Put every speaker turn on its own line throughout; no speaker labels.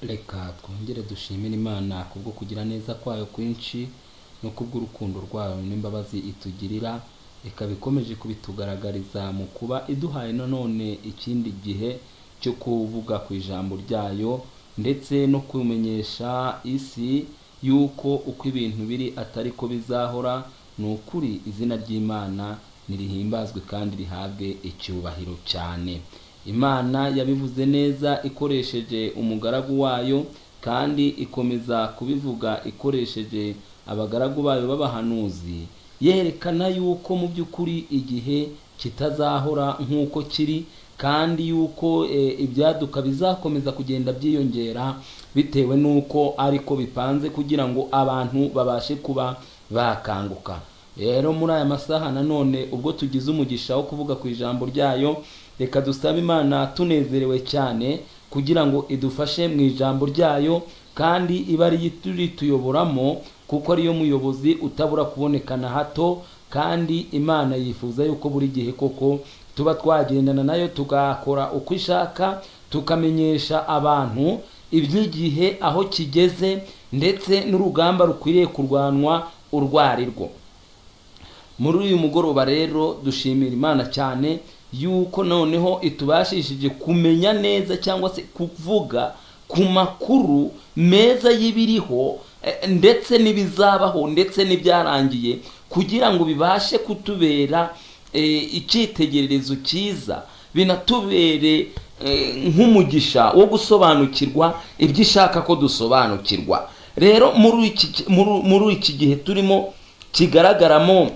Reka twongere dushimire Imana kubwo kugira neza kwayo kwinshi no kubw'urukundo rwayo n'imbabazi itugirira, ikaba ikomeje kubitugaragariza mu kuba iduhaye nanone ikindi gihe cyo kuvuga ku ijambo ryayo ndetse no kumenyesha isi yuko uko ibintu biri atari ko bizahora. Ni ukuri izina ry'Imana nirihimbazwe kandi rihabwe icyubahiro cyane. Imana yabivuze neza ikoresheje umugaragu wayo, kandi ikomeza kubivuga ikoresheje abagaragu bayo b'abahanuzi, yerekana yuko mu by'ukuri igihe kitazahora nk'uko kiri, kandi yuko ibyaduka bizakomeza kugenda byiyongera bitewe n'uko ariko bipanze kugira ngo abantu babashe kuba bakanguka. Rero muri aya masaha nanone ubwo tugize umugisha wo kuvuga ku ijambo ryayo, reka dusabe Imana tunezerewe cyane kugira ngo idufashe mu ijambo ryayo, kandi ibe ariyo irituyoboramo, kuko ariyo muyobozi utabura kuboneka na hato. Kandi Imana yifuza yuko buri gihe koko tuba twagendana nayo, tugakora uko ishaka, tukamenyesha abantu iby'igihe aho kigeze ndetse n'urugamba rukwiriye kurwanwa urwo ari rwo. Muri uyu mugoroba rero dushimira Imana cyane yuko noneho itubashishije kumenya neza cyangwa se kuvuga ku makuru meza y'ibiriho ndetse n'ibizabaho ndetse n'ibyarangiye, kugira ngo bibashe kutubera icyitegererezo cyiza, binatubere nk'umugisha wo gusobanukirwa ibyo ishaka ko dusobanukirwa. Rero muri iki gihe turimo kigaragaramo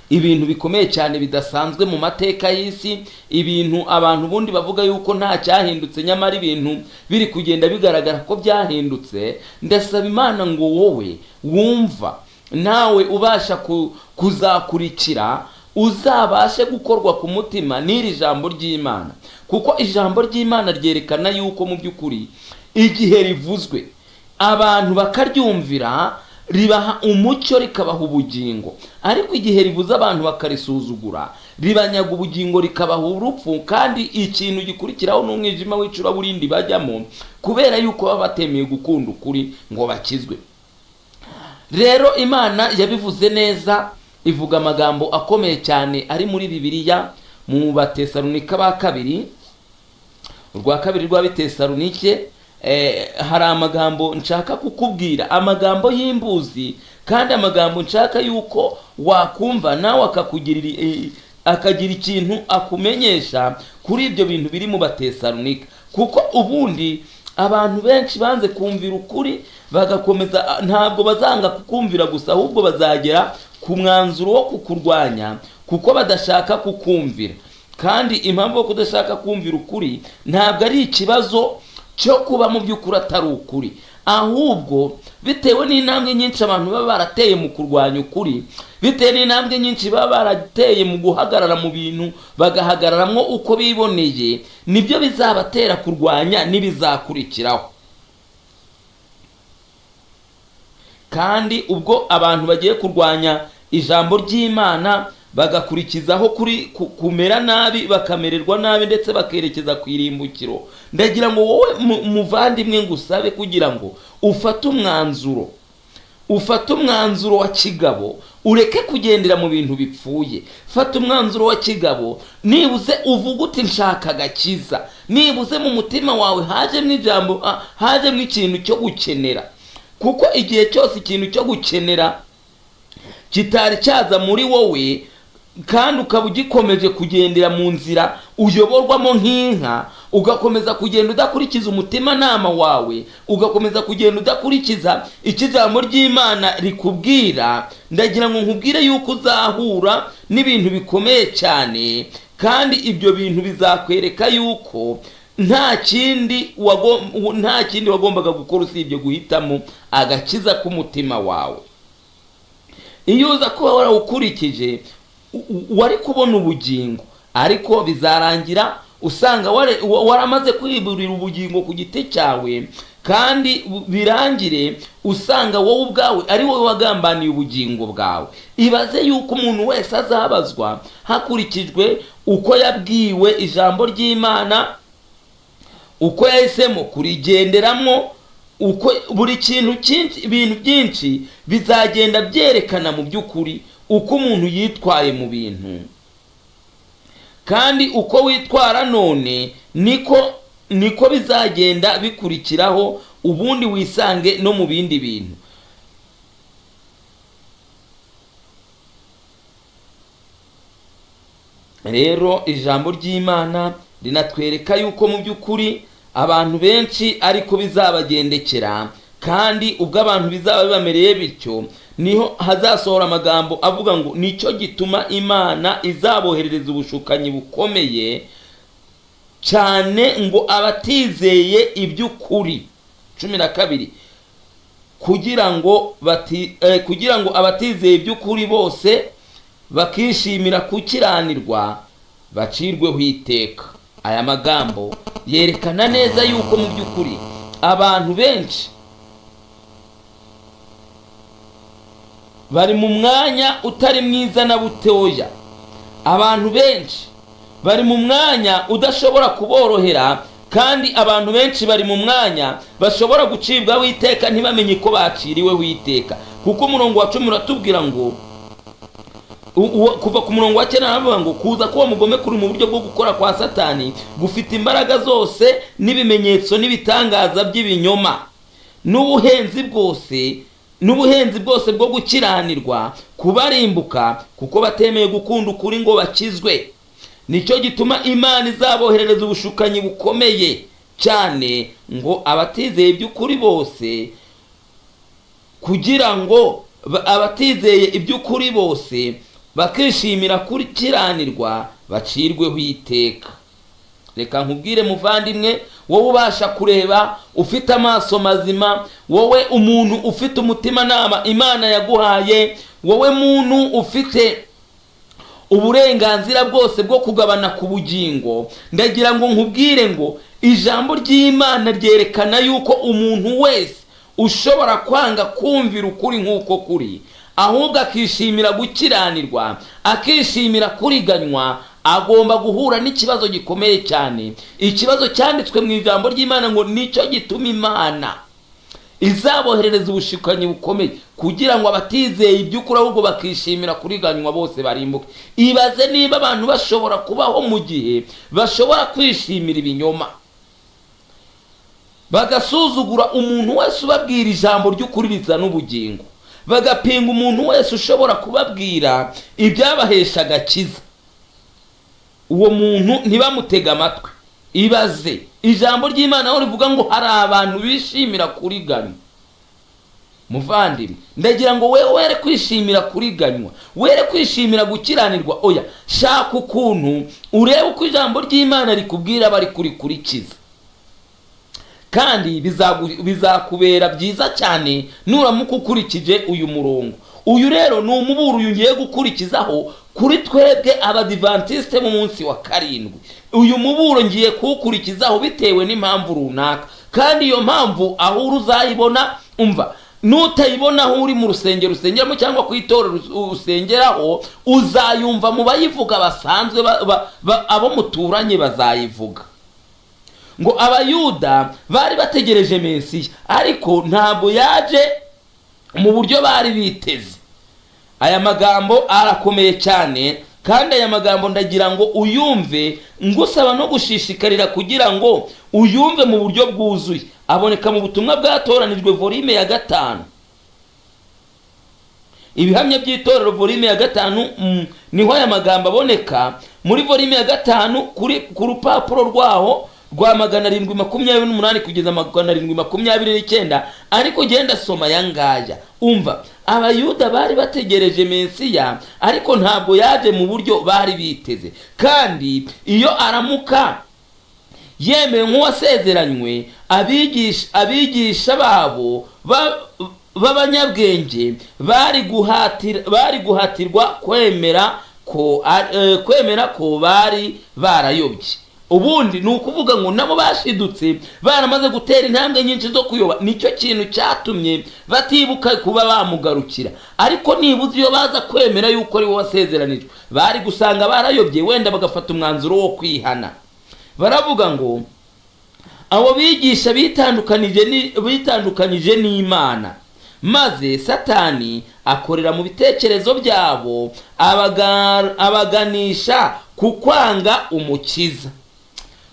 ibintu bikomeye cyane bidasanzwe mu mateka y'isi, ibintu abantu ubundi bavuga yuko nta cyahindutse, nyamara ibintu biri kugenda bigaragara ko byahindutse. Ndasaba Imana ngo wowe wumva nawe ubasha kuzakurikira, uzabashe gukorwa ku mutima n'iri jambo ry'Imana, kuko ijambo ry'Imana ryerekana yuko mu by'ukuri igihe rivuzwe abantu bakaryumvira ribaha umucyo, rikabaha ubugingo. Ariko igihe rivuze abantu bakarisuzugura, ribanyaga ubugingo, rikabaha urupfu, kandi ikintu gikurikiraho n'umwijima w'icuraburindi bajyamo, kubera yuko baba batemeye gukunda ukuri ngo bakizwe. Rero Imana yabivuze neza, ivuga amagambo akomeye cyane ari muri Bibiliya mu Batesalunika ba kabiri, urwa kabiri rw'Abitesalonike. Hari amagambo nshaka kukubwira, amagambo y'imbuzi, kandi amagambo nshaka yuko wakumva nawe akakugirira, akagira ikintu akumenyesha kuri ibyo bintu biri mu Batesalunika. Kuko ubundi abantu benshi banze kumvira ukuri bagakomeza, ntabwo bazanga kukumvira gusa, ahubwo bazagera ku mwanzuro wo kukurwanya kuko badashaka kukumvira. Kandi impamvu yo kudashaka kumvira ukuri ntabwo ari ikibazo cyo kuba mu by'ukuri atari ukuri, ahubwo bitewe n'intambwe nyinshi abantu baba barateye mu kurwanya ukuri, bitewe n'intambwe nyinshi baba barateye mu guhagarara mu bintu bagahagararamo uko biboneye, nibyo bizabatera kurwanya n'ibizakurikiraho. Kandi ubwo abantu bagiye kurwanya ijambo ry'Imana bagakurikizaho kuri kumera nabi, bakamererwa nabi ndetse bakerekeza ku irimbukiro, ndagira ngo wowe muvandimwe ngusabe kugira ngo ufate umwanzuro, ufate umwanzuro wa kigabo, ureke kugendera mu bintu bipfuye. Fata umwanzuro wa kigabo, nibuze uvuge uti nshaka agakiza, nibuze mu mutima wawe hajemo ijambo, hajemo ikintu cyo gukenera. Kuko igihe cyose ikintu cyo gukenera kitari cyaza muri wowe, kandi ukaba ugikomeje kugendera mu nzira uyoborwamo nk'inka, ugakomeza kugenda udakurikiza umutimanama wawe, ugakomeza kugenda udakurikiza icyo ijambo ry'Imana rikubwira, ndagira ngo nkubwire yuko uzahura n'ibintu bikomeye cyane, kandi ibyo bintu bizakwereka yuko nta kindi wagombaga gukora usibye guhitamo agakiza k'umutima wawe. Iyo uza kuba warawukurikije wari kubona ubugingo, ariko bizarangira usanga waramaze kwiburira ubugingo ku giti cyawe, kandi birangire usanga wowe ubwawe ari wowe wagambaniye ubugingo bwawe. Ibaze yuko umuntu wese azabazwa hakurikijwe uko yabwiwe ijambo ry'Imana, uko yahisemo kurigenderamo, uko buri kintu cyinshi, ibintu byinshi bizagenda byerekana mu by'ukuri uko umuntu yitwaye mu bintu. Kandi uko witwara none niko bizagenda bikurikiraho, ubundi wisange no mu bindi bintu. Rero ijambo ry'Imana rinatwereka yuko mu by'ukuri abantu benshi ariko bizabagendekera, kandi ubwo abantu bizaba bibamereye bityo niho hazasohora amagambo avuga ngo nicyo gituma Imana izaboherereza ubushukanyi bukomeye cyane ngo abatizeye iby'ukuri. 12 kugira ngo abatizeye iby'ukuri bose bakishimira kukiranirwa bacirweho iteka. Aya magambo yerekana neza yuko mu by'ukuri abantu benshi bari mu mwanya utari mwiza na butoya. Abantu benshi bari mu mwanya udashobora kuborohera, kandi abantu benshi bari mu mwanya bashobora gucibwaho iteka ntibamenye ko baciriweho iteka. Kuko umurongo wa 10 uratubwira ngo kuva ku murongo wa 9 aravuga ngo kuza kuba mugome kuri mu buryo bwo gukora kwa Satani gufite imbaraga zose n'ibimenyetso n'ibitangaza by'ibinyoma n'ubuhenzi bwose bwo gukiranirwa kubarimbuka, kuko batemeye gukunda ukuri ngo bakizwe. Nicyo gituma Imana izaboherereza ubushukanyi bukomeye cyane ngo abatizeye iby'ukuri bose, kugira ngo abatizeye iby'ukuri bose bakishimira kukiranirwa bacirweho iteka. Reka nkubwire muvandimwe, wowe ubasha kureba, ufite amaso mazima, wowe umuntu ufite umutimanama Imana yaguhaye, wowe muntu ufite uburenganzira bwose bwo kugabana ku bugingo, ndagira ngo nkubwire ngo ijambo ry'Imana ryerekana yuko umuntu wese ushobora kwanga kumvira ukuri nk'uko kuri, ahubwo akishimira gukiranirwa, akishimira kuriganywa, agomba guhura n'ikibazo gikomeye cyane. Ikibazo cyanditswe mu ijambo ry'Imana ngo nicyo gituma Imana izaboherereza ubushukanyi bukomeye kugira ngo abatizeye iby'ukuri ahubwo bakishimira kuriganywa bose barimbuke. Ibaze niba abantu bashobora kubaho mu gihe bashobora kwishimira ibinyoma, bagasuzugura umuntu wese ubabwira ijambo ry'ukuri rizana ubugingo, bagapinga umuntu wese ushobora kubabwira ibyabahesha agakiza, uwo muntu ntibamutega amatwi. Ibaze ijambo ry'Imana aho rivuga ngo hari abantu bishimira kuriganywa. Muvandimwe, ndagira ngo wewe were kwishimira kuriganywa, were kwishimira gukiranirwa. Oya, shaka ukuntu urebe uko ijambo ry'Imana rikubwira bari kurikurikiza, kandi bizakubera byiza cyane nuramuka ukurikije uyu murongo. Uyu rero ni umuburo uyu ngiye gukurikizaho kuri twebwe abadivantiste mu munsi wa 7. Uyu muburo ngiye kuwukurikizaho bitewe n'impamvu runaka, kandi iyo mpamvu aho uri uzayibona. Umva, nutayibona aho uri mu rusengero usengeramo cyangwa ku itorero usengeraho, uzayumva mu bayivuga basanzwe, abo muturanye bazayivuga. Ngo abayuda bari bategereje Mesiya, ariko ntabwo yaje mu buryo bari biteze. Aya magambo arakomeye cyane, kandi aya magambo ndagira ngo uyumve, ngusaba no gushishikarira kugira ngo uyumve mu buryo bwuzuye. Aboneka mu butumwa bwatoranijwe volume ya 5, ibihamya by'itorero volume ya 5, niho aya magambo aboneka. Muri volume ya 5 ku rupapuro rwaho rwa 728 kugeza 729, ariko genda soma aya ngaya. Umva, abayuda bari bategereje Mesiya, ariko ntabwo yaje mu buryo bari biteze. Kandi iyo aramuka yemewe nk'uwasezeranywe, abigisha babo b'abanyabwenge bari guhatirwa kwemera ko bari barayobye. Ubundi ni ukuvuga ngo nabo bashidutse baramaze gutera intambwe nyinshi zo kuyoba, nicyo kintu cyatumye batibuka kuba bamugarukira. Ariko nibuze iyo baza kwemera yuko ari we wasezeranijwe, bari gusanga barayobye, wenda bagafata umwanzuro wo kwihana. Baravuga ngo Abo bigisha bitandukanyije n'Imana, maze Satani akorera mu bitekerezo byabo, abaganisha ku kwanga Umukiza.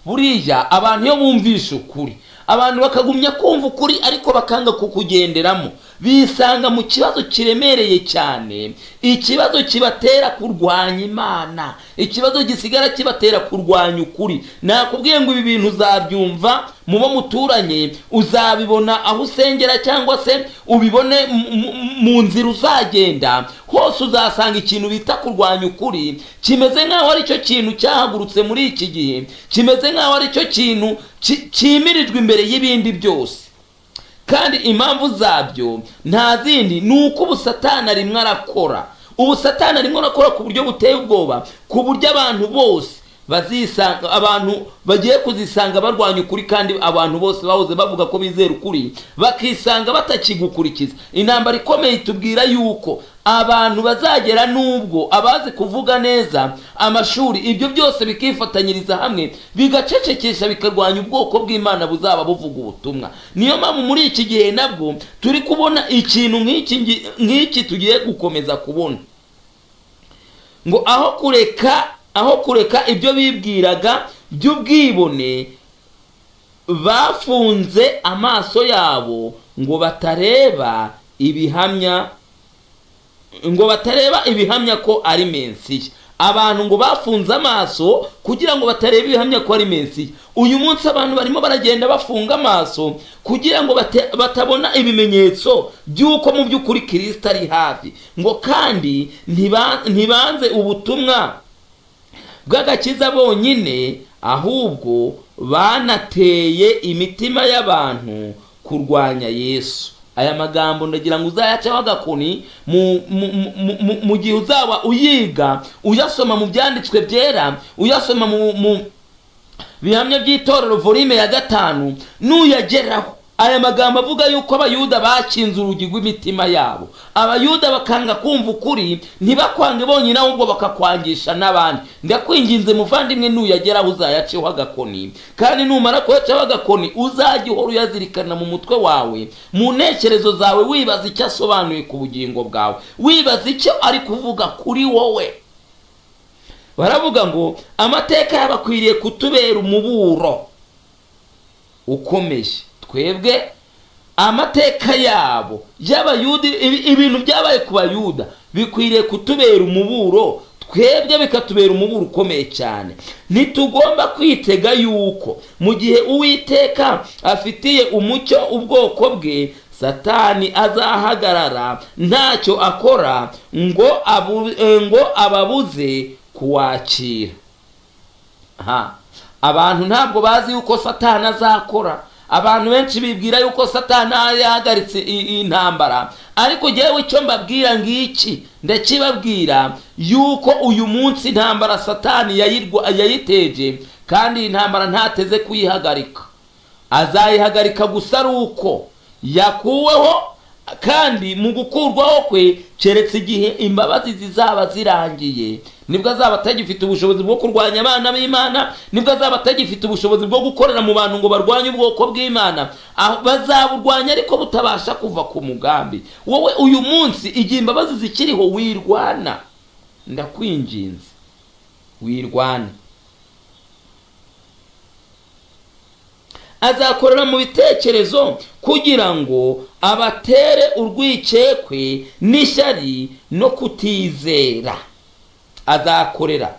Buriya abantu iyo bumvishe ukuri, abantu bakagumya kumva ukuri ariko bakanga kukugenderamo, bisanga mu kibazo kiremereye cyane, ikibazo kibatera kurwanya Imana, ikibazo gisigara kibatera kurwanya ukuri. Nakubwiye ngo ibi bintu uzabyumva mu bo muturanye, uzabibona aho usengera, cyangwa se ubibone mu nzira uzagenda hose, uzasanga ikintu bita kurwanya ukuri kimeze nk'aho ari cyo kintu cyahagurutse muri iki gihe, kimeze nk'aho ari cyo kintu cyimirijwe imbere y'ibindi byose. Kandi impamvu zabyo nta zindi, ni uko ubu Satani arimo arakora. Ubu Satani arimo arakora ku buryo buteye ubwoba, ku buryo abantu bose bazisanga, abantu bagiye kuzisanga barwanya ukuri, kandi abantu bose bahoze bavuga ko bizera ukuri bakisanga batakigukurikiza. Intambara ikomeye itubwira yuko abantu bazagera n'ubwo abazi kuvuga neza, amashuri, ibyo byose bikifatanyiriza hamwe, bigacecekesha, bikarwanya ubwoko bw'Imana buzaba buvuga ubutumwa. Niyo mpamvu muri iki gihe nabwo turi kubona ikintu nk'iki tugiye gukomeza kubona, ngo aho kureka ibyo bibwiraga by'ubwibone, bafunze amaso yabo ngo batareba ibihamya, ngo batareba ibihamya ko ari Mesiya. Abantu ngo bafunze amaso kugira ngo batareba ibihamya ko ari Mesiya. Uyu munsi abantu barimo baragenda bafunga amaso kugira ngo batabona ibimenyetso by'uko mu by'ukuri Kirisito ari hafi, ngo kandi ntibanze ubutumwa bw'agakiza bonyine, ahubwo banateye imitima y'abantu kurwanya Yesu. Aya magambo ndagira ngo uzayaceho agakoni mu gihe uzaba uyiga, uyasoma mu byanditswe byera, uyasoma mu bihamya by'itorero volume ya 5, nuyageraho aya magambo avuga yuko Abayuda bakinze urugi rw'imitima yabo, Abayuda bakanga kumva ukuri, ntibakwange bonyine ahubwo bakakwangisha n'abandi. Ndakwinginze muvandimwe, nuyageraho uzayaceho agakoni, kandi numara kuyacaho agakoni uzajya uhora uyazirikana mu mutwe wawe, mu ntekerezo zawe, wibaza icyo asobanuye ku bugingo bwawe, wibaza icyo ari kuvuga kuri wowe. Baravuga ngo amateka yabakwiriye kutubera umuburo ukomeye. Twebwe amateka yabo y'Abayuda, ibintu byabaye ku Bayuda bikwiriye kutubera umuburo, twebwe bikatubera umuburo ukomeye cyane. Ntitugomba kwitega yuko mu gihe Uwiteka afitiye umucyo ubwoko bwe, Satani azahagarara ntacyo akora ngo ababuze kuwakira. Abantu ntabwo bazi yuko Satani azakora. Abantu benshi bibwira yuko Satani yahagaritse intambara, ariko jyewe icyo mbabwira ngiki, ndakibabwira yuko uyu munsi intambara Satani yayiteje, kandi intambara ntateze kuyihagarika. Azayihagarika gusa ari uko yakuweho, kandi mu gukurwaho kwe keretse igihe imbabazi zizaba zirangiye, nibwo azaba atagifite ubushobozi bwo kurwanya abana b'Imana, nibwo azaba atagifite ubushobozi bwo gukorera mu bantu ngo barwanye ubwoko bw'Imana. Bazaburwanya ariko butabasha kuva ku mugambi. Wowe uyu munsi igihe imbabazi zikiriho wirwana, ndakwinginze wirwana. Azakorera mu bitekerezo kugira ngo abatere urwikekwe n'ishyari no kutizera. Azakorera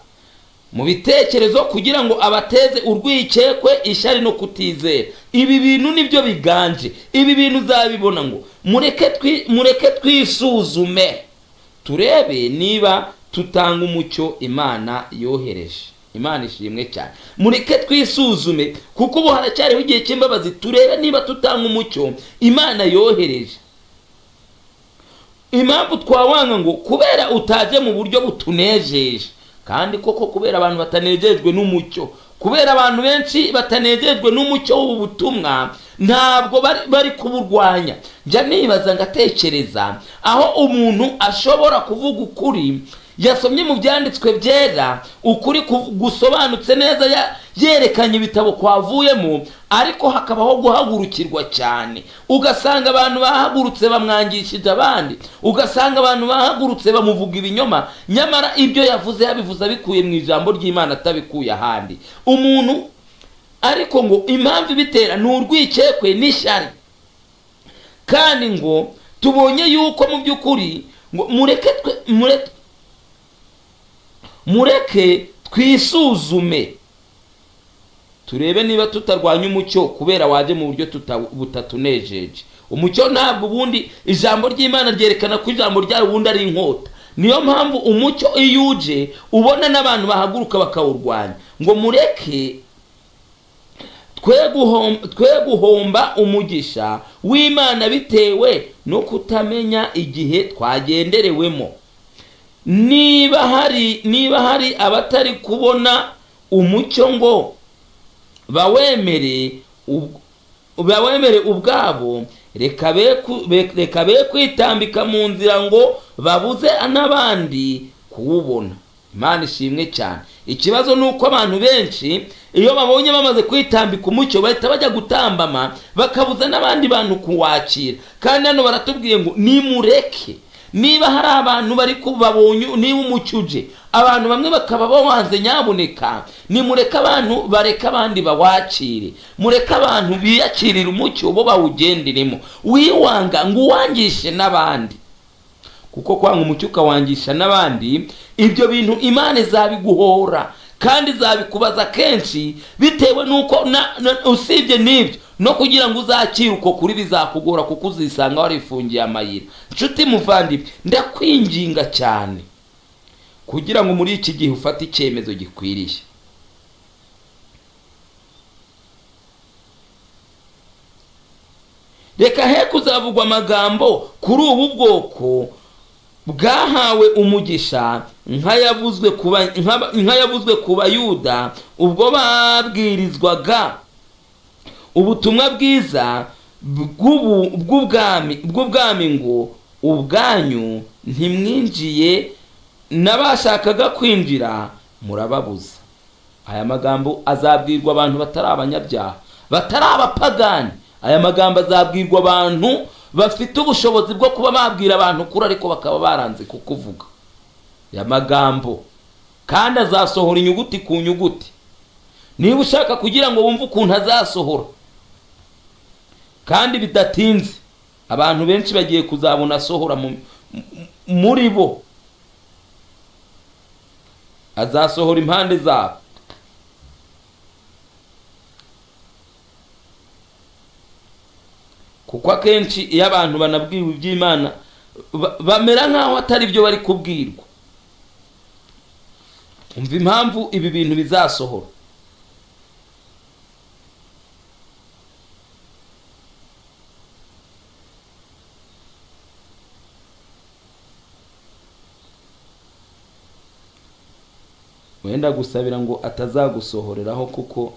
mu bitekerezo kugira ngo abateze urwikekwe, ishyari no kutizera. Ibi bintu nibyo biganje. Ibi bintu uzabibona ngo mureke twisuzume turebe niba tutanga umucyo Imana yohereje. Imana ishimwe cyane. Mureke twisuzume, kuko ubu haracyariho igihe cy'imbabazi, turebe niba tutanga umucyo Imana yohereje. Impamvu twawanga ngo kubera utaje mu buryo butunejeje, kandi koko kubera abantu batanejejwe n'umucyo, kubera abantu benshi batanejejwe n'umucyo w'ubu butumwa, ntabwo bari kuburwanya. Njya nibaza ngatekereza aho umuntu ashobora kuvuga ukuri, Yasomye mu byanditswe byera ukuri gusobanutse neza, yerekanye ibitabo kwavuyemo, ariko hakabaho guhagurukirwa cyane. Ugasanga abantu bahagurutse bamwangishije abandi, ugasanga abantu bahagurutse bamuvuga ibinyoma, nyamara ibyo yavuze yabivuze abikuye mu ijambo ry'Imana, atabikuye ahandi. Umuntu ariko ngo impamvu ibitera ni urwikekwe n'ishyari. Kandi ngo tubonye yuko mu by'ukuri ngo mureke twisuzume turebe niba tutarwanya umucyo kubera waje mu buryo butatunejeje. Umucyo ntabwo ubundi ijambo ry'Imana ryerekana ko ijambo ryayo ubundi ari inkota. Niyo mpamvu umucyo iyo uje ubona n'abantu bahaguruka bakawurwanya. Ngo mureke twe guhomba umugisha w'Imana bitewe no kutamenya igihe twagenderewemo. Niba hari abatari kubona umucyo ngo bawemere ubwabo, reka be kwitambika mu nzira ngo babuze n'abandi kuwubona. Imana ishimwe cyane. Ikibazo ni uko abantu benshi iyo babonye bamaze kwitambika umucyo bahita bajya gutambama, bakabuza n'abandi bantu kuwakira. Kandi hano baratubwiye ngo nimureke, niba hari abantu bari kubabonye, niba umucyo uje abantu bamwe bakaba bawanze, nyabuneka nimureke abantu bareke abandi bawakire, mureke abantu biyakirira umucyo bo bawugenderemo. Wiwanga ngo uwangishe n'abandi, kuko kwanga umucyo ukawangisha n'abandi, ibyo bintu Imana izabiguhora kandi izabikubaza kenshi, bitewe nuko usibye n'ibyo no kugira ngo uzakire uko kuri bizakugora, kuko uzisanga warifungiye amayira. Nshuti muvandimwe, ndakwinginga cyane kugira ngo muri iki gihe ufate icyemezo gikwiriye. Reka he kuzavugwa amagambo kuri ubu bwoko bwahawe umugisha nk'ayavuzwe ku Bayuda ubwo babwirizwaga ubutumwa bwiza bw'ubwami ngo ubwanyu ntimwinjiye, n'abashakaga kwinjira murababuza. Aya magambo azabwirwa abantu batari abanyabyaha, batari abapagani. Aya magambo azabwirwa abantu bafite ubushobozi bwo kuba babwira abantu kuri, ariko bakaba baranze kukuvuga. Aya magambo kandi azasohora inyuguti ku nyuguti. Niba ushaka kugira ngo wumve ukuntu azasohora, kandi bidatinze abantu benshi bagiye kuzabona asohora muri bo, azasohora impande zabo. Kuko akenshi iyo abantu banabwiwe iby'Imana bamera nkaho atari byo bari kubwirwa. Umva impamvu ibi bintu bizasohora. Wenda gusabira ngo atazagusohoreraho, kuko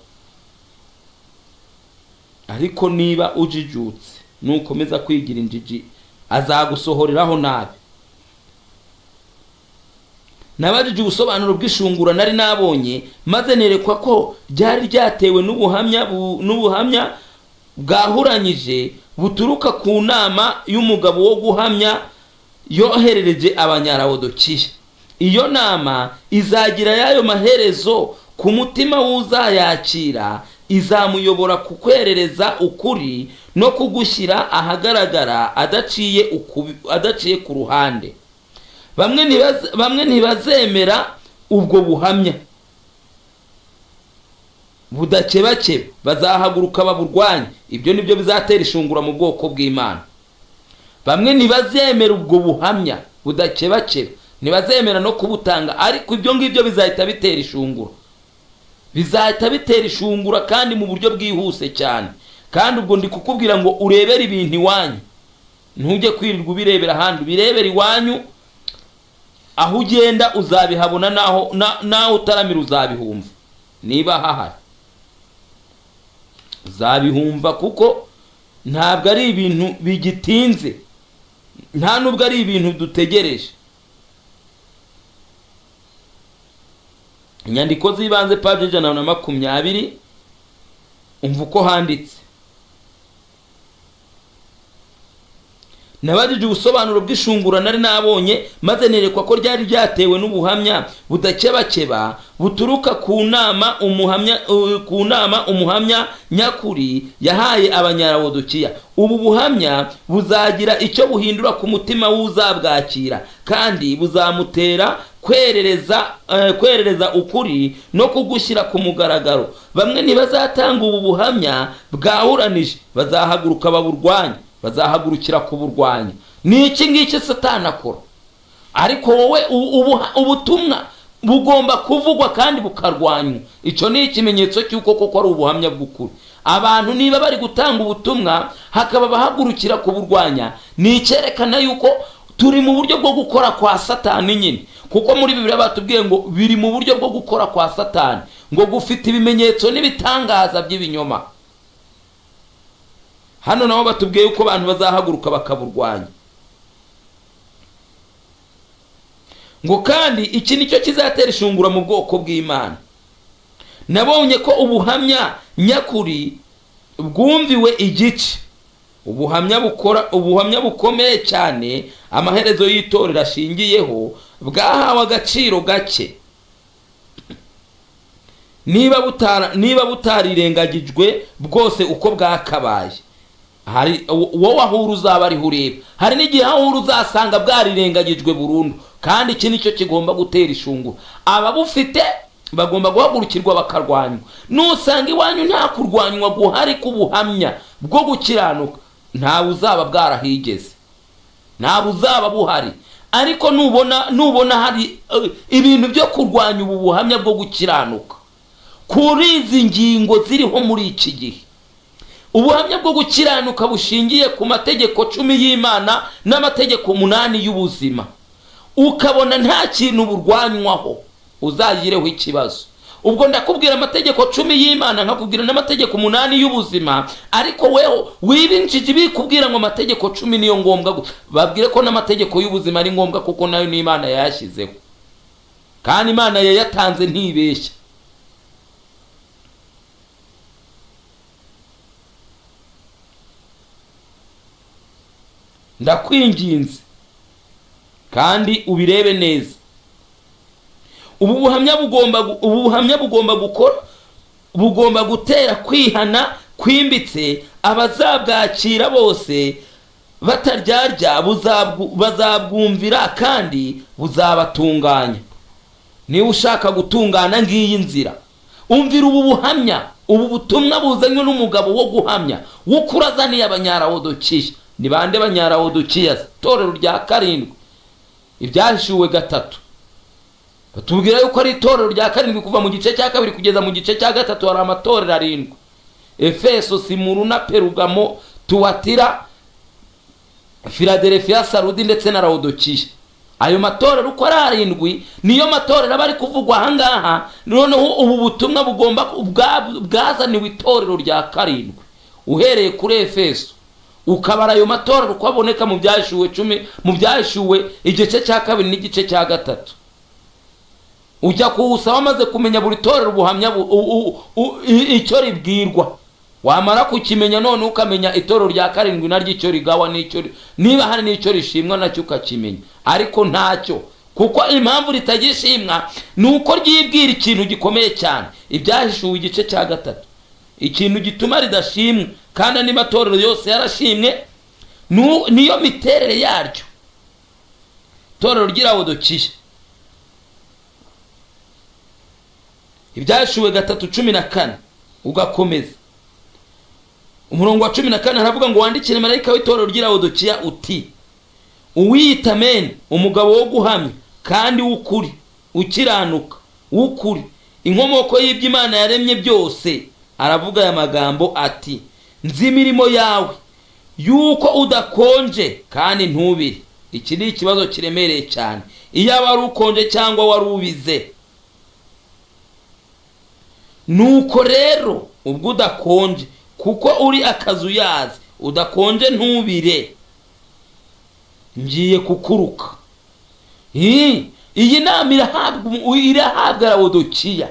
ariko niba ujijutse nukomeza kwigira injiji azagusohoreraho nabi. Nabajije ubusobanuro bw'ishungura nari nabonye, maze nerekwa ko ryari ryatewe n'ubuhamya bwahuranyije buturuka ku nama y'umugabo wo guhamya yoherereje Abanyarawodokiya. Iyo nama izagira yayo maherezo ku mutima w'uzayakira, izamuyobora ku kwerereza ukuri no kugushyira ahagaragara adaciye ku ruhande. Bamwe ntibazemera ubwo buhamya budakebakeba, bazahaguruka baburwanye. Ibyo nibyo bizatera ishungura mu bwoko bw'Imana. Bamwe ntibazemera ubwo buhamya budakebakeba, ntibazemera no kubutanga, ariko ibyo ngibyo bizahita bitera ishungura. Bizahita bitera ishungura kandi mu buryo bwihuse cyane. Kandi ubwo ndi kukubwira ngo urebere ibintu iwanyu, ntujye kwirirwa ubirebera ahandi, ubirebere iwanyu. Aho ugenda uzabihabona, naho utaramira uzabihumva niba hahari uzabihumva, kuko ntabwo ari ibintu bigitinze, nta nubwo ari ibintu dutegereje. Inyandiko z'ibanze paji 120, umva uko handitse. Nabajije ubusobanuro bw'ishungura nari nabonye, maze nerekwa ko ryari ryatewe n'ubuhamya budakebakeba buturuka ku nama umuhamya nyakuri yahaye Abanyarawodokiya. Ubu buhamya buzagira icyo buhindura ku mutima w'uzabwakira, kandi buzamutera kwerereza ukuri no kugushyira ku mugaragaro. Bamwe ntibazatanga ubu buhamya bwahuranije, bazahaguruka baburwanya, bazahagurukira kuburwanya. Ni iki ngiki Satani akora. Ariko wowe ubutumwa bugomba kuvugwa kandi bukarwanywa. Icyo ni ikimenyetso cy'uko koko ari ubuhamya bw'ukuri. Abantu niba bari gutanga ubutumwa hakaba bahagurukira kuburwanya, ni icyerekana yuko turi mu buryo bwo gukora kwa Satani nyine. Kuko muri Bibiliya batubwiye ngo biri mu buryo bwo gukora kwa Satani, ngo gufite ibimenyetso n'ibitangaza by'ibinyoma. Hano nabo batubwiye uko abantu bazahaguruka bakaburwanya. Ngo kandi iki nicyo kizatera ishungura mu bwoko bw'Imana. Nabonye ko ubuhamya nyakuri bwumviwe igice, ubuhamya bukomeye cyane amaherezo y'itorero ashingiyeho bwahawe agaciro gake, niba butarirengagijwe bwose uko bwakabaye. Hari wowe aho uzaba ariho ureba, hari n'igihe aho uzasanga bwarirengagijwe burundu. Kandi iki nicyo kigomba gutera ishungura. Ababufite bagomba guhagurukirwa bakarwanywa. Nusanga iwanyu nta kurwanywa guhari k'ubuhamya bwo gukiranuka, ntawe uzaba bwarahigeze, ntawe uzaba buhari. Ariko nubona hari ibintu byo kurwanya ubu buhamya bwo gukiranuka kuri izi ngingo ziriho muri iki gihe, ubuhamya bwo gukiranuka bushingiye ku mategeko 10 y'Imana n'amategeko 8 y'ubuzima, ukabona nta kintu burwanywaho, uzagireho ikibazo. Ubwo ndakubwira amategeko 10 y'Imana, nkakubwira n'amategeko 8 y'ubuzima, ariko weho wibinjije bikubwira ngo amategeko 10 niyo ngombwa. Babwire ko n'amategeko y'ubuzima ari ngombwa, kuko nayo ni Imana yayashyizeho, kandi Imana yayatanze ntibeshya. Ndakwinginze kandi ubirebe neza. Ubu buhamya bugomba gukora, bugomba gutera kwihana kwimbitse. Abazabwakira bose bataryarya bazabwumvira kandi buzabatunganya. Niba ushaka gutungana, ngiyi nzira. Umvira ubu buhamya, ubu butumwa buzanywe n'umugabo wo guhamya w'ukurazaniye Abanyarawodokiya. Ni bande Banyarawodokiya? Itorero rya 7, ibyahishuwe 3. Batubwira yuko ari itorero rya 7 kuva mu gice cya 2 kugeza mu gice cya 3 hari amatorero 7: Efeso, Simuruna, Perugamo, Tuwatira, Filadelfiya, Sarudi ndetse na Laodikiya. Ayo matorero uko ari 7 niyo matorero aba ari kuvugwa aha ngaha. Noneho ubu butumwa bugomba bwazaniwe itorero rya 7 uhereye kuri Efeso, ukabara ayo matorero uko aboneka mu byahishuwe 10, mu byahishuwe igice cya 2 n'igice cya 3. Ujya kuwusaba amaze kumenya buri torero ubuhamya icyo ribwirwa. Wamara kukimenya none ukamenya itorero rya 7 naryo icyo rigawa n'icyo, niba hari n'icyo rishimwa nacyo ukakimenya. Ariko ntacyo, kuko impamvu ritagishimwa ni uko ryibwira ikintu gikomeye cyane. Ibyahishuwe igice cya 3, ikintu gituma ridashimwa kandi andi matorero yose yarashimwe niyo miterere yaryo. Itorero ry'Ilaodikiya, Ibyahishuwe 3:14 ugakomeza. Umurongo wa 14 haravuga ngo wandikire marayika w'itorero ry'Ilaodikiya uti: uwiyita Ameni, umugabo wo guhamya kandi w'ukuri, ukiranuka w'ukuri, inkomoko y'iby'Imana yaremye byose, aravuga aya magambo ati: nzi imirimo yawe, yuko udakonje kandi ntubire. Iki ni ikibazo kiremereye cyane. Iyo wari ukonje cyangwa wari ubize, nuko rero ubwo udakonje, kuko uri akazuyazi, udakonje ntubire, ngiye kukuruka. Iyi nama irahabwa Lawodokiya,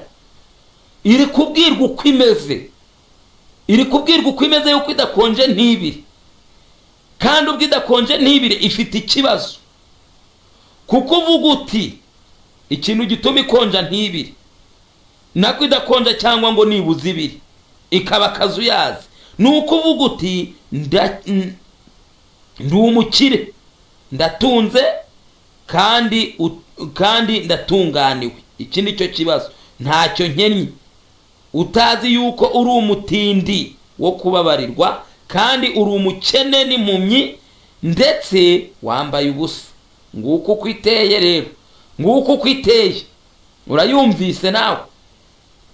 iri kubwirwa uko imeze, iri kubwirwa uko imeze yuko idakonje ntibire, kandi ubwo idakonje ntibire ifite ikibazo, kuko uvuga uti ikintu gituma ikonja ntibire, nako idakonja cyangwa ngo nibuze ibiri ikaba akazuyazi, ni uko uvuga uti ndi umukire, ndatunze kandi ndatunganiwe. Iki ni cyo kibazo, ntacyo nkennye. Utazi yuko uri umutindi wo kubabarirwa, kandi uri umukene n'impumyi, ndetse wambaye ubusa. Nguko uko iteye rero, nguko uko iteye, urayumvise nawe,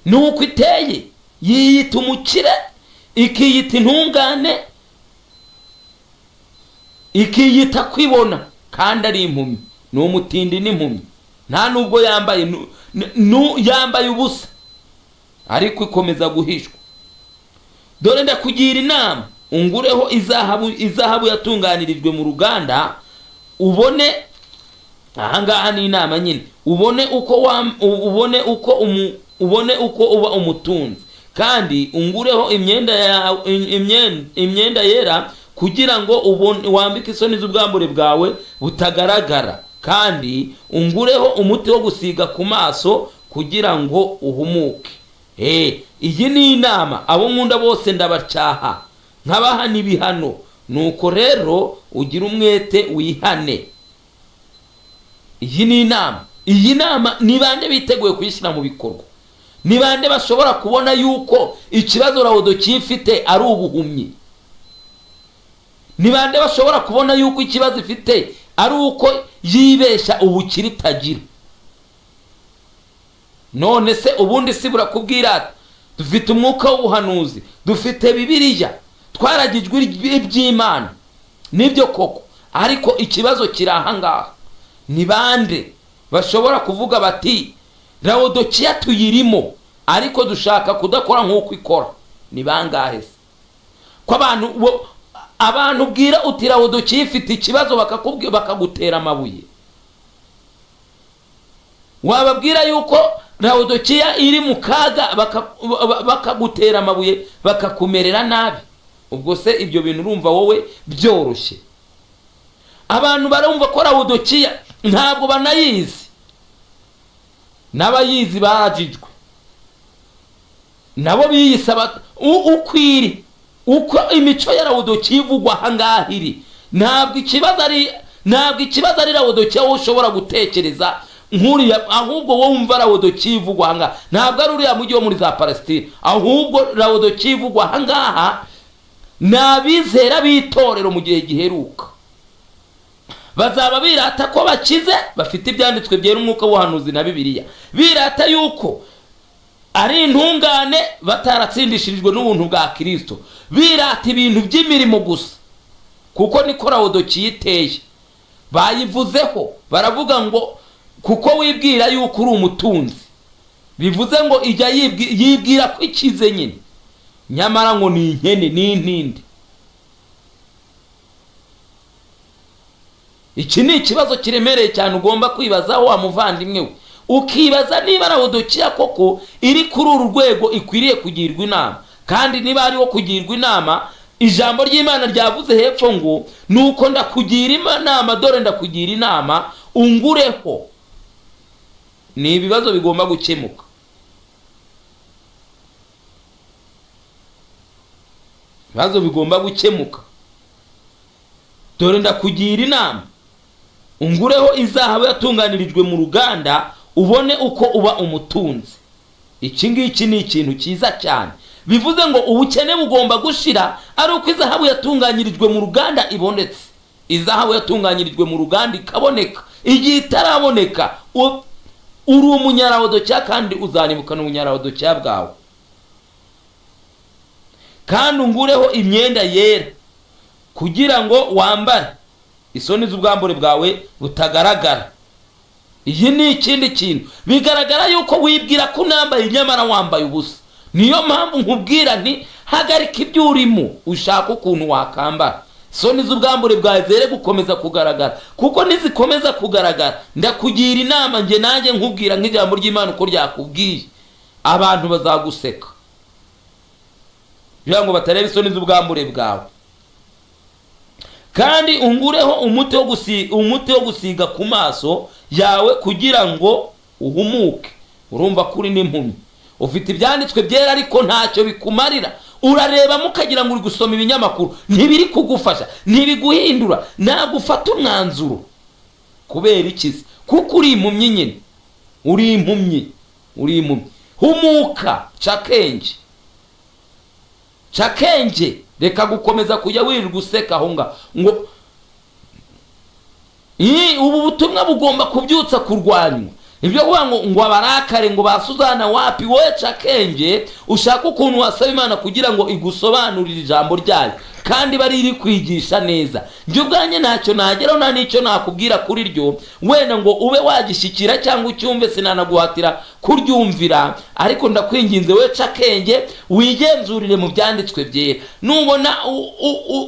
ni uko iteye. Yiyita umukire, ikiyita intungane, ikiyita kwibona, kandi ari impumyi. Ni umutindi n'impumyi, nta nubwo yambaye yambaye ubusa, ariko ikomeza guhishwa. Dore ndakugira inama, ungureho izahabu yatunganirijwe mu ruganda, ubone. Ahangaha ni inama nyine, ubone uko uba umutunzi, kandi ungureho imyenda yera, kugira ngo wambike isoni z'ubwambure bwawe butagaragara, kandi ungureho umuti wo gusiga ku maso kugira ngo uhumuke. Iyi ni inama, abo nkunda bose ndabacyaha nkabaha n'ibihano. Nuko rero ugira umwete wihane. Iyi ni inama. Iyi nama ni bande biteguye kuyishyira mu bikorwa? Ni bande bashobora kubona yuko ikibazo Lawodokiya ifite ari ubuhumyi? Ni bande bashobora kubona yuko ikibazo ifite ari uko yibeshya ubukire itagira? None se ubundi si burakubwira, dufite umwuka w'ubuhanuzi, dufite Bibiliya, twaragijwe iby'Imana, nibyo koko, ariko ikibazo kiri aha ngaha. Ni bande bashobora kuvuga bati Lawodokiya tuyirimo, ariko dushaka kudakora nk'uko ikora? Ni bangahe se ko abantu ubwira uti Lawodokiya ifite ikibazo bakagutera amabuye? Wababwira yuko Lawodokiya iri mu kaga bakagutera amabuye, bakakumerera nabi? Ubwo se ibyo bintu urumva wowe byoroshye? Abantu barumva ko Lawodokiya ntabwo banayizi, n'abayizi barajijwe nabo biyisaba ukwiri uko imico ya Lawodokiya ivugwa aha ngaha iri. Ntabwo ikibazo ari Lawodokiya wowe ushobora gutekereza nk'uriya, ahubwo wowe wumva Lawodokiya ivugwa aha ngaha ntabwo ari uriya mujyi wo muri za Palestine, ahubwo Lawodokiya ivugwa aha ngaha ni abizera b'itorero mu gihe giheruka. Bazaba birata ko bakize, bafite ibyanditswe byera umwuka w'ubuhanuzi na Bibiliya, birata yuko ari intungane bataratsindishirijwe n'ubuntu bwa Kristo, birata ibintu by'imirimo gusa, kuko niko Lawodokiya iteye. Bayivuzeho baravuga ngo kuko wibwira yuko uri umutunzi, bivuze ngo ijya yibwira ko ikize nyine, nyamara ngo ni inkene ni intindi. Iki ni ikibazo kiremereye cyane ugomba kwibazaho wa muvandimwe we, ukibaza niba Lawodokiya koko iri kuri uru rwego ikwiriye kugirwa inama. Kandi niba ariwo kugirwa inama, ijambo ry'Imana ryavuze hepfo ngo nuko ndakugira inama, dore ndakugira inama, ungureho. Ni ibibazo bigomba gukemuka. Ibibazo bigomba gukemuka. Dore ndakugira inama, ungureho izahabu yatunganirijwe mu ruganda, ubone uko uba umutunzi. Iki ngiki ni ikintu cyiza cyane, bivuze ngo ubukene bugomba gushira ari uko izahabu yatunganyirijwe mu ruganda ibonetse. Izahabu yatunganyirijwe mu ruganda ikaboneka, igihe itaraboneka uri umunyarawodokiya, kandi uzanibukana ubunyarawodokiya bwawe. Kandi ungureho imyenda yera kugira ngo wambare, isoni z'ubwambure bwawe butagaragara. Iyi ni ikindi kintu bigaragara yuko wibwira ko unambaye nyamara wambaye ubusa. Niyo mpamvu nkubwira nti hagarika ibyo urimo, ushaka ukuntu wakambara.
Isoni z'ubwambure bwawe zere gukomeza kugaragara, kuko nizikomeza kugaragara, ndakugira inama njye nanjye nkubwira nk'ijambo ry'Imana uko ryakubwiye, abantu bazaguseka kugira ngo batareba isoni z'ubwambure bwawe. Kandi ungureho umuti wo gusiga ku maso yawe kugira ngo uhumuke. Urumva ko uri n'impumyi, ufite ibyanditswe byera ariko ntacyo bikumarira. Urarebamo ukagira ngo uri gusoma ibinyamakuru, ntibiri kugufasha, ntibiguhindura, ntabwo ufata umwanzuro. Kubera iki se? Kuko uri impumyi nyine, uri impumyi, uri impumyi. Humuka, ca akenge, ca akenge, reka gukomeza kujya wirirwa useka aho ngaho ngo ubu butumwa bugomba kubyutsa kurwanywa. Ibyo kuvuga ngo abarakare ngo ba Suzana, wapi. Wowe ca akenge, ushaka ukuntu wasaba Imana kugira ngo igusobanurire ijambo ryayo, kandi bari iri kwigisha neza. Njye ubwanjye ntacyo nageraho, nta n'icyo nakubwira kuri ryo wenda ngo ube wagishyikira cyangwa ucyumve, sinanaguhatira kuryumvira, ariko ndakwinginze we ca akenge, wigenzurire mu byanditswe byera. Nubona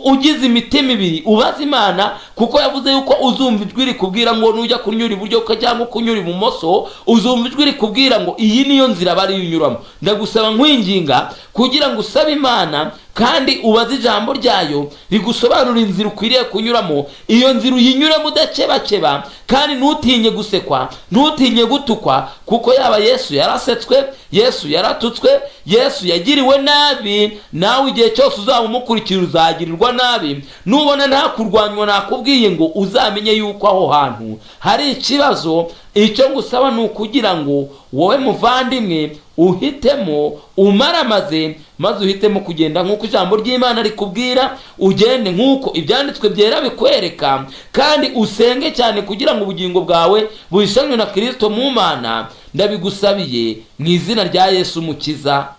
ugize imitima ibiri, ubaze Imana, kuko yavuze yuko uzumva ijwi rikubwira ngo nujya kunyura iburyo cyangwa kunyura ibumoso, uzumva ijwi rikubwira ngo iyi niyo nzira bari unyuramo. Ndagusaba nkwinginga kugira ngo usabe Imana kandi ubaze ijambo ryayo rigusobanura inzira ukwiriye kunyuramo. Iyo nzira uyinyuremo udakebakeba, kandi ntutinye gusekwa, ntutinye gutukwa, kuko yaba Yesu yarasetswe, Yesu yaratutswe, Yesu yagiriwe nabi, nawe igihe cyose uzaba umukurikira uzagirirwa nabi. Nubona nta kurwanywa, nakubwiye ngo uzamenye yuko aho hantu hari ikibazo. Icyo ngusaba ni ukugira ngo wowe muvandimwe uhitemo umaramaze, maze uhitemo kugenda nk'uko ijambo ry'Imana rikubwira, ugende nk'uko ibyanditswe byera bikwereka, kandi usenge cyane kugira ngo ubugingo bwawe buhishanwe na Kristo mu Mana. Ndabigusabiye mu izina rya Yesu Umukiza.